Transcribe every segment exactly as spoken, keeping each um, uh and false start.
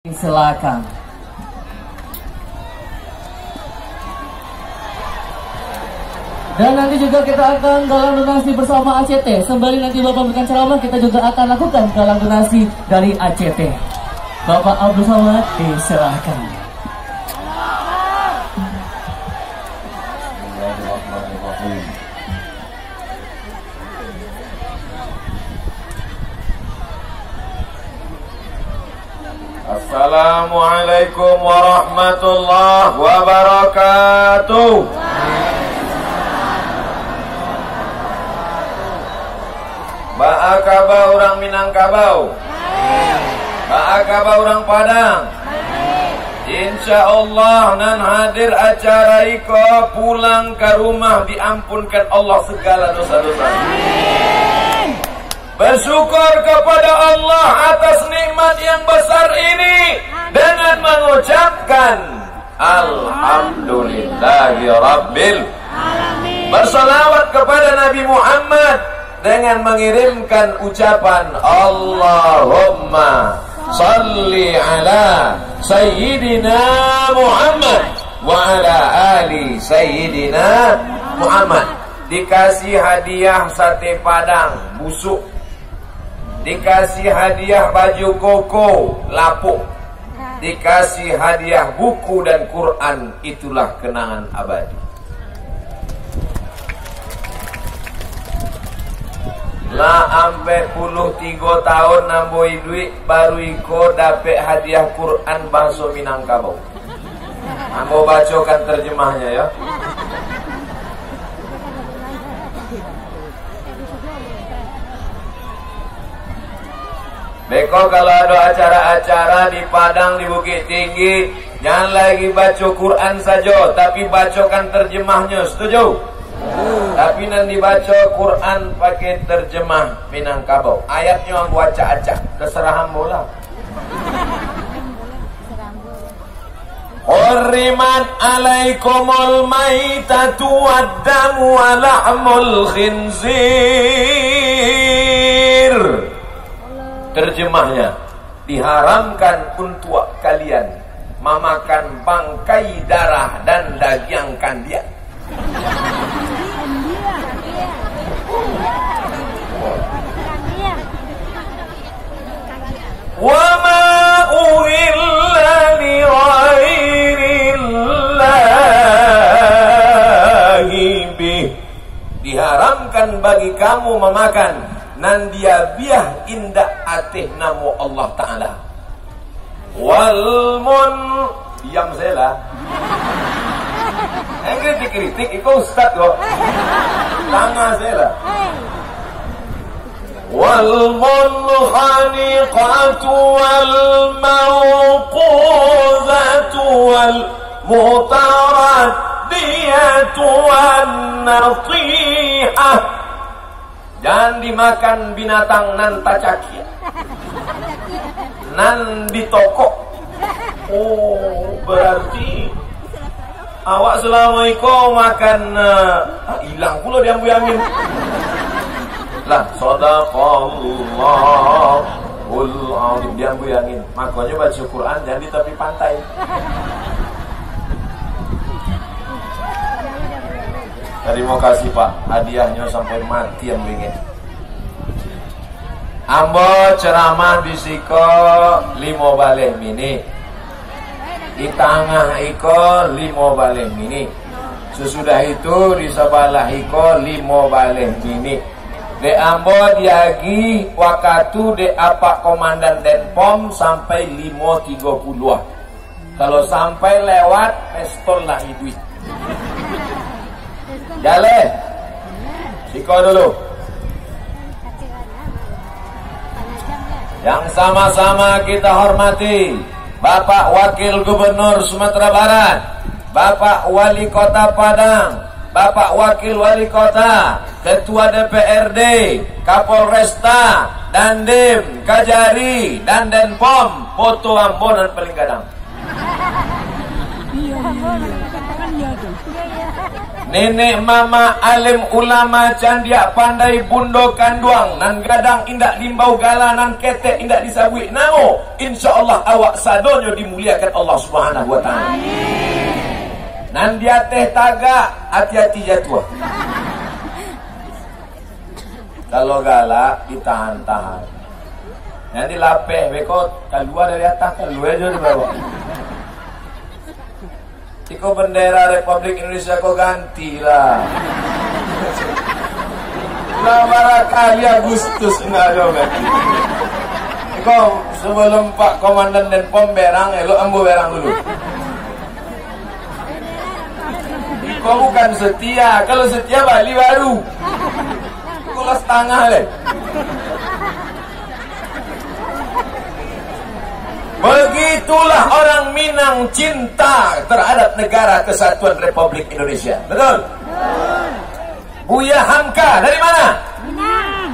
Silakan. Dan nanti juga kita akan galang donasi bersama A C T. Sembari nanti Bapak memberikan ceramah, kita juga akan lakukan galang donasi dari A C T. Bapak Abdul Somad, diserahkan. Assalamualaikum warahmatullahi wabarakatuh. Baa kaba urang Minangkabau? Baa kaba urang Padang? Insya Allah, nan hadir acara iko pulang ka rumah diampunkan Allah segala dosa-dosa. Bersyukur kepada Allah atas nikmat yang besar ini dengan mengucapkan Alhamdulillahirabbil. Bersalawat kepada Nabi Muhammad dengan mengirimkan ucapan Allahumma salli ala Sayyidina Muhammad wa ala ali Sayyidina Muhammad. Dikasih hadiah sate Padang busuk, dikasih hadiah baju koko lapuk, dikasih hadiah buku dan Quran, itulah kenangan abadi. Lah ampek puluah tigo tahun ambo iduik, baru iko dapek hadiah Quran bahaso Minangkabau. Ambo bacokan terjemahnya, ya. Beko kalau ado acara-acara di Padang, di Bukittinggi, jangan lagi baco Quran sajo, tapi bacokan terjemahnyo, setuju? Tapi nan dibaco Quran pakai terjemah Minangkabau. Ayatnyo ambo acak-acak, terserah ambo lah. Hurrimat alaikumul maitatu waddamu wa lahmul khinzir. Terjemahnya, diharamkan untuk kalian mamakan bangkai, darah, dan dagiang kandiak. Wa ma uhilla li ghairillahi bih. Diharamkan bagi kamu mamakan nan diabiah indak ateh namo Allah Ta'ala. Wal mun-, diam sajolah. Jangan kritik-kritik, iko ustaz ko. Tangah sajolah. Wal munkhaniqatu wal mauquzatu wal mutaraddiyatu wan nathihah. Jan dimakan binatang nan tacakiak, nan ditokok. Oh, berarti awak salamo iko makan, eh, ah, ilang pulo diambuih angin. Lah, sadaqallahul azim, diambuih angin. Makonyo baco Quran jan di tapi pantai. Tarimo kasih, Pak. Hadiahnyo sampai mati ambo ingek. Ambo ceramah di siko limo baleh minik. Di tangah iko limo baleh minik. Sasudah itu, di sabalah iko limo baleh minik. Dek ambo diagih wakatu dek Apak Komandan Denpom sampai limo tigo puluah. Kalau sampai lewat, pistol lah iduik. Jaleh. Siko dulu. Yang sama-sama kita hormati, Bapak Wakil Gubernur Sumatera Barat, Bapak Wali Kota Padang, Bapak Wakil Wali Kota, Ketua D P R D, Kapolresta, Dandim, Kajari, dan Denpom, foto ambo nan paling gadang. Nenek mamak alim ulama, candiak pandai bundo kanduang, nan gadang indak diimbau gala, nan ketek indak disabuik namo. Insya Allah awak sadonyo dimuliakan Allah Subhanahu wa Ta'ala. Nan di ateh tagak, ati-ati jatuah. Kalau galak, ditahan-tahan. Nan di lapeh beko, kalua dari ateh, kalua jo di bawah. Iko bendera Republik Indonesia ko gantilah. Lah barakali Agustus indak ado ganti. Iko sebelum Pak Komandan Denpom berang, elok ambo berang dulu. Iko bukan setia. Kalau setia, bali baru. Iko lah setangah lai. Begitulah orang Minang cinta terhadap Negara Kesatuan Republik Indonesia. Betul? Buya Hamka dari mana? Minang.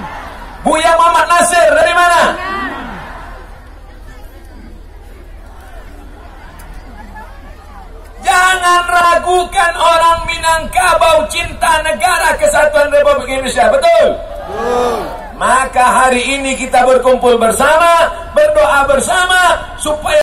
Buya Muhammad Nasir dari mana? Minang. Jangan ragukan orang Minangkabau cinta Negara Kesatuan Republik Indonesia, betul? Betul. Maka hari ini kita berkumpul bersama, berdoa bersama, supaya